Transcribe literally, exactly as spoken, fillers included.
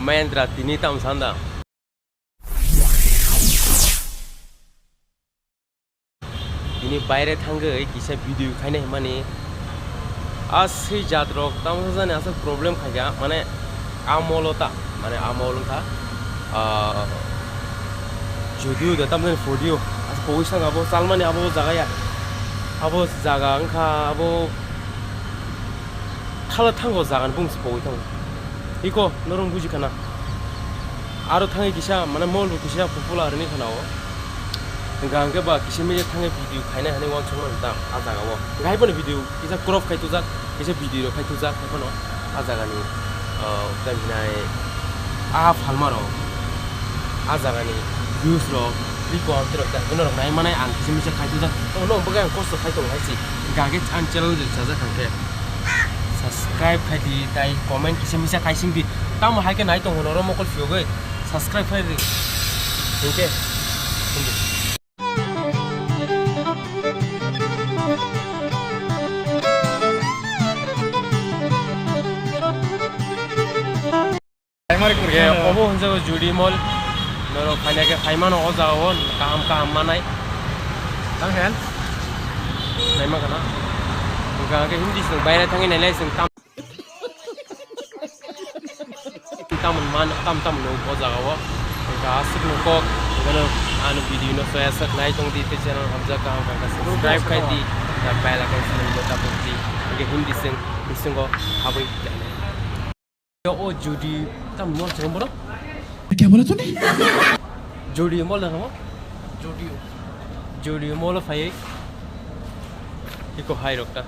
Mahendra tini tam sanda. Tini baire thangwi kisa video khaina himani aswi jat rok tamo jani aswk problem khaikha, mane amolo ta, mane amol wngkha, ah, judio da tamjani fodio aswk pogwi sanga abo chalmani abo jaga ya, abo jaga wngkha abo. Thala thango jagan bung se pogwi thango. Iko, norong buji khana. Aro thangwi kisa, mane mol bo kisa popular ni khana o. Hingka hingke ba kisa media thangwi video khaina hani wansuk mano ta, a jaga o. Hingke hai phano video kisa crop khai tujak, kisa video rok khai tujak, hai phano a jaga ni, ah, tei hinai a phalma rok, a jaga ni views rok, iko ang terok ta, bono rok nai manai ang kisa misa khai tujak. Tamo no bwkha ang kosto khai tongo hai se. Hingke ang channel rok chajak hingke. Subscribe khai di, tai comment kisa misa khai sing di. Tamo hai khe nai tongo norok mokol phiyogwi subscribe khai di. Hingke. Primary kurkhe. Obo hwnjago Judi Mall. Norok phaina khe phaimano o jagao kaham kaham manai. Tang khe? Naima kana. Hwnkha khe Hindi song baire thangwi nailai song tam. Tam man tam tam no o jagao. Hwnkha aswk no kok. Hwnkha no ano video no soya sak nai tong di te channel hamjak kaham kaham subscribe khai di. Da bell icon swnam bo tabuk di. Hwnkhe Hindi song bisingo habwi. O Judi tam mall se boro. Kya bola tune? Judi mall na mo? Judi. Judi mall phai. Iko hai rok ta.